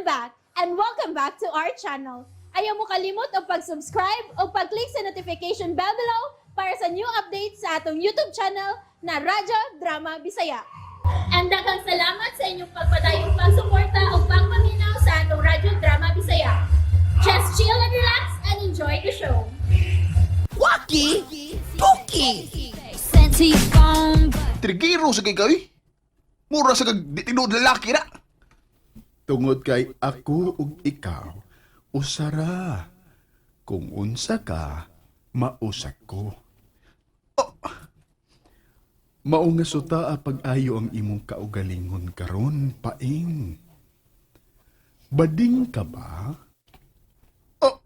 I'm back and welcome back to our channel. Ayaw mo kalimot og pag-subscribe o pag-click sa notification bell below para sa new updates sa atong YouTube channel na Radyo Drama Bisaya. And daghang salamat sa inyong pagpadayong pagsuporta o pagpaminaw sa atong Radyo Drama Bisaya. Just chill and relax and enjoy the show. Waki! Tuki! Sent to your phone, but Trigero sa kay kay. Mura sa kag di tinuod lalaki na. Tungod kay ako ug ikaw, usara. Kung unsa ka, mausa ko. Oh. Mao nga suta pag-ayo ang imong kaugalingon karon, Paing. Bading ka ba? Oh.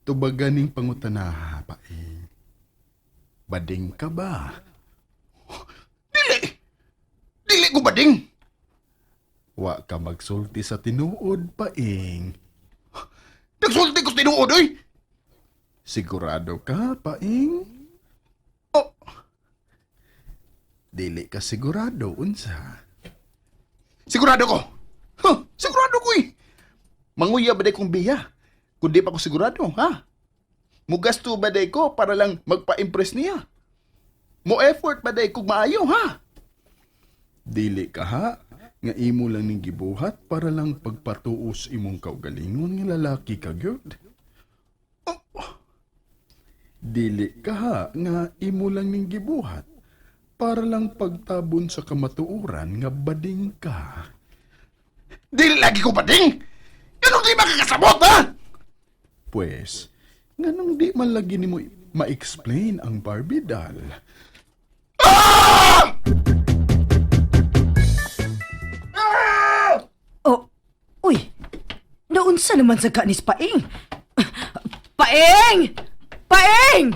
Tubaganing pangutanaha, Paing. Bading ka ba? Dili. Dili ko bading. Wa ka magsulti sa tinuod, Paing. Nagsulti ko sa tinuod oy. Sigurado ka, Paing? Oh. Dili ka sigurado, unsa? Sigurado ko. Huh, sigurado ko eh. Manguya ba day kong biya? Kung di pa ko sigurado, ha? Mugasto ba day ko para lang magpa-impress niya? Mo effort ba day kog maayo, ha? Dili ka ha, nga imo lang ning gibuhat para lang pagpatuos imong kaugalingon nga lalaki ka gyud. Oh. Dili ka ha, nga imo lang ning gibuhat para lang pagtabon sa kamatuoran nga bading ka. Dili lagi ko bading. Ganun di makakasabot, ha? Pwes, nganong di man lagi nimo ma-explain ang Barbie doll? Ah! Oh, uy. Naunsa naman sa kanis Paing? Paing! Paing!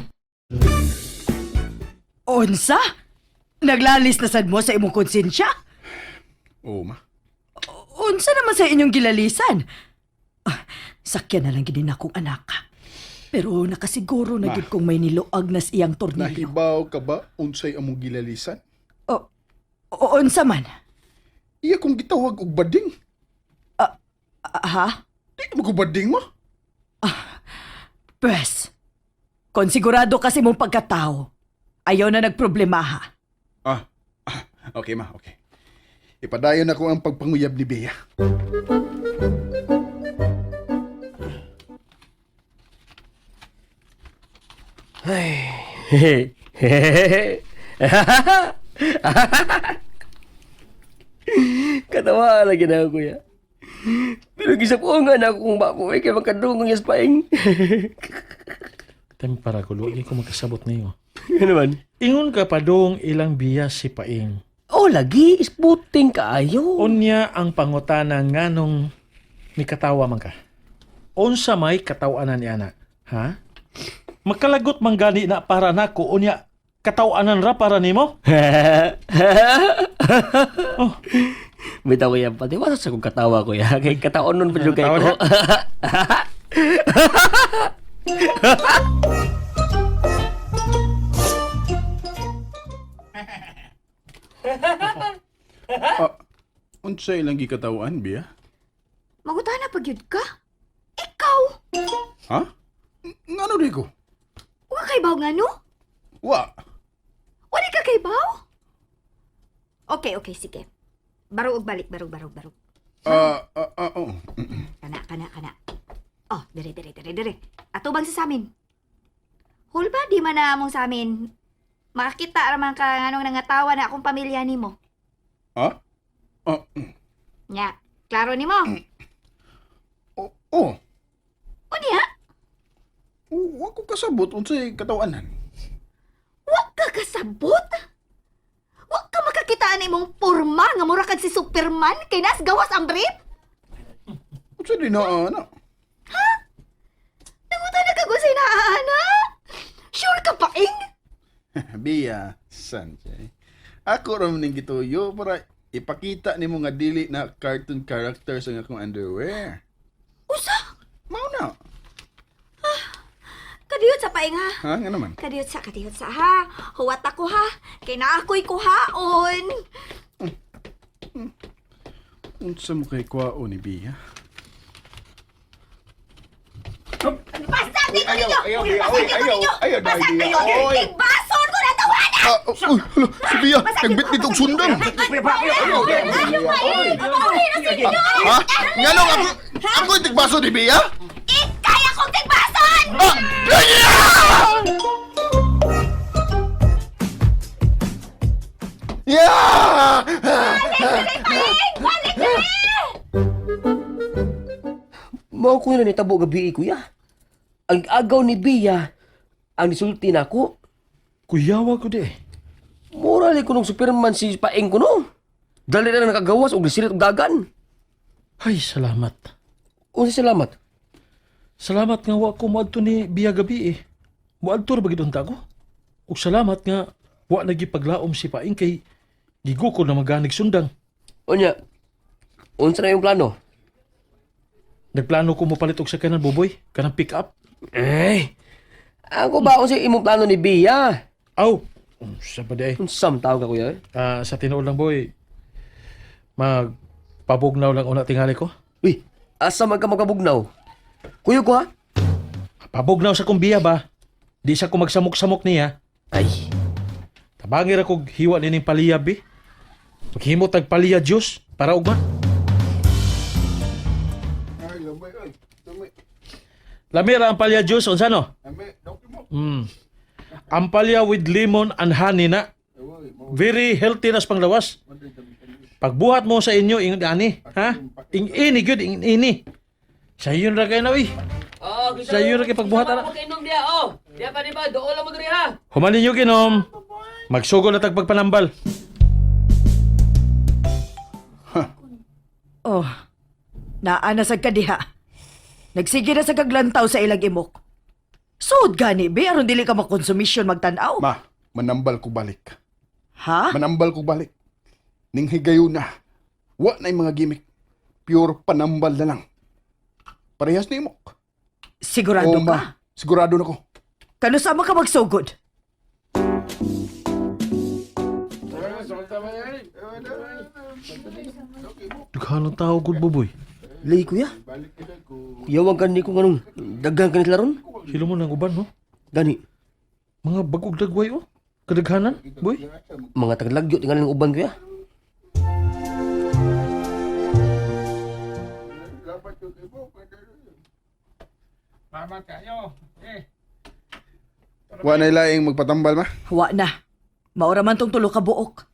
Unsa? Naglalis na sad mo sa imong konsensya? Oo ma. Unsa naman sa inyong gilalisan? Ah, sakyan na lang gid na akong anak. Pero nakasiguro na Ma. gid kong may niluag na sa iyang tornilyo. Nahibaw ka ba unsay among gilalisan? O, unsa man? Iya kong gitawag og bading. Ah, ha? Di mo ko bading mo. Pwes, kon sigurado kasi mong pagkatao, ayaw na nagproblema ha. Ah, ah, okay ma, okay. Ipadayon ako ang pagpanguyab ni Bea. Katawa lagi na ako, kuya. Pero gisapuangan ako kung bako eh, kay makadungong yung paing. Tempara ko, luwag ko magkasabot niyo. Ano man? Ingon ka pa dong ilang biya si Paing. Oh, lagi, isputing kaayo. Unya ang pangutana nganong nikatawa man ka. Unsa may katawanan ni ana, ha? Makalagot man gani na para nako unya katawanan ra para nimo? Oh. Bitaw kuya, pati wala sa kong katawa kuya. Kay kataon nun pa dyan kay ko. Ah, unsay lang gikatawan, Bea? Magutana pa gyud ka? Ikaw! Ha? Ngano di ko? Wa kay baw nga no? Wa. Wala ka kay baw? Okay, okay, sige. Barog og balik, barog, barog, barog. Ah, ah, ah, oh. Kana, kana, kana. Oh, dire, dire, dire, dire. Ato bang sa samin? Hul ba di man na among sa amin? Makakita ra man ka nganong nangatawa na akong pamilya nimo. Ha? Ah, Nya, klaro nimo. oh, oh. Unya, Wa ko kasabot unsay katawanan. wa ka kasabot? Wa ka makakita na imong porma nga mura kag si Superman kay nas gawas ang brief? Unsay di na ana? Nangutan na kag unsay naa, Sure ka pa, ing? Bea, Sanjay. Ako ra man ning gituyo para ipakita nimo nga dili na cartoon characters ang akong underwear. Usa! Mao na. Kadiyot sa paing ha. Ha, nga naman. Kadiyot sa ha. Huwat ako ha. Kay na ako'y kuhaon. Unsa mo kay kwao ni Bia? Basta di ko Ayaw, ninyo! ayaw, Bia. Basta Oy, di ko ayaw, ninyo! ayaw, Basta dahil, Bia. kayo! Oy. Tigbason ko na tawanan! Ah, uy, hala, si Bia, nagbit nitong sundang. Ha? Nganong ako, ako yung tigbaso ni Bia? Ikay akong tigbason! Ah! Bia! Yeah! Balik diri! Mao ko na nitabo gabi, kuya. Ang agaw ni Bia, ang nisulti nako. Kuyawa ko di eh. Mura ni kunong Superman si Paeng kuno. Dali na nakagawas og nisilit og dagan. Ay, salamat. Unsa salamat? Salamat nga wa ko moadto ni Bia gabi eh. Moadto ra ba gid unta ko? Ug salamat nga wa nagipaglaom si Paing kay gigukod na maganig sundang. Unya, unsa na yung plano? Nagplano ko mopalit og sakyanan buboy, kanang pick up. Eh, ako ba unsa imong plano ni Bia? Aw, unsa ba di ay? Unsa man tawag ka kuya? Eh? Ah, sa tinuod lang boy, magpabugnaw lang una tingali ko. Uy, asa man ka magkabugnaw? Kuyo ko ha? Pabugnaw sa kong biya ba? Di sa ko magsamok-samok niya. Ay, Tabangi ra kog hiwa nining paliyab eh. Maghimo tag paliya juice para ugma. Lami ra ang palya juice unsa no? Ang palya with lemon and honey na. Very healthy na sa panglawas. Pagbuhat mo sa inyo ingon ani, ha? Ing ini gyud ing ini. Sa iyon ra kay na uy. Oh, Sa iyo ra kay pagbuhat ana. Kainom diya, oh. Diya pa di ba? Dool mo diri ha. Human ninyo ginom. Magsugod na tag pagpanambal. Oh, naa na sad ka diha. Nagsige na sa kaglantaw sa ilang imok. Suod gani, be, aron dili ka makonsumisyon magtan-aw. Ma, manambal ko balik. Ha? Manambal ko balik. Ning higayon na. Wa na yung mga gimmick. Pure panambal na lang. Parehas ni imok. Sigurado Oo, ka? ma. Sigurado na ko. Kano sa ka magsugod? Daghan ang tao gud buboy. Lay kuya. Kuya, wag ka ni kung anong daghan ka nila ron. Sila mo nang uban no? Gani, Mga bagog dagway oh. Kadaghanan, boy. mga taglagyo tingali ng uban kuya. Wa na laing magpatambal ma. Wa na. Maura man tong tulo ka buok.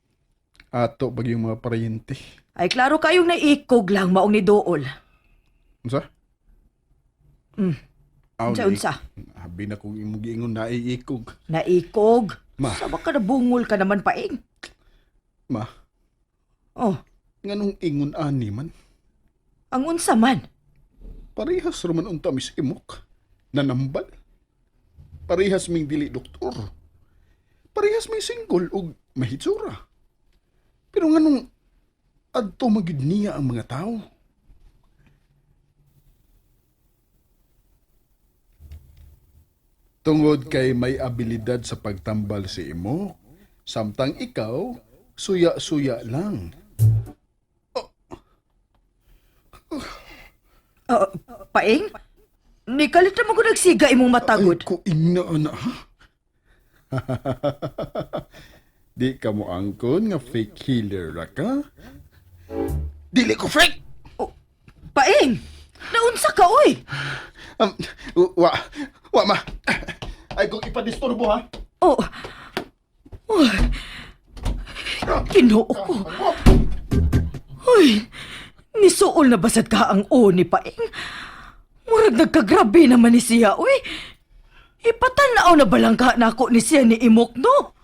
Ato pag yung mga paryente. Ay klaro kayong naikog lang maong ni Dool. Unsa? Aw, Unsa unsa? Habi na kong imong giingon naiikog. Naikog. Ma. Sama ka na bungol ka naman paing. Ma, Oh, nganong ingon ani man? ang unsa man. Parehas raman unta mis imok. Nanambal. Parehas ming dili doktor. Parehas may single og mahitsura. Pero nganong adto magid niya ang mga tao? Tungod kay may abilidad sa pagtambal si imok, samtang ikaw suya-suya lang. Paing? Nikalit na mo ko nagsiga imong matagod. Ay, ko ingna na ha? Di ka mo angkon nga fake healer ra ka? Dili ko fake! Oh, paing! Naunsa ka oy? Wa, wa ma. Ay kung ipadisturbo ha. Oh. Oh. Ginoo ko. Uy, nisuol na basad ka ang o ni Paing. Murag nagkagrabe naman ni siya, uy. Ipatanaw na balangka na ako ni siya ni Imok, no?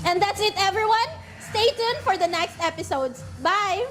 And that's it everyone. Stay tuned for the next episodes. Bye!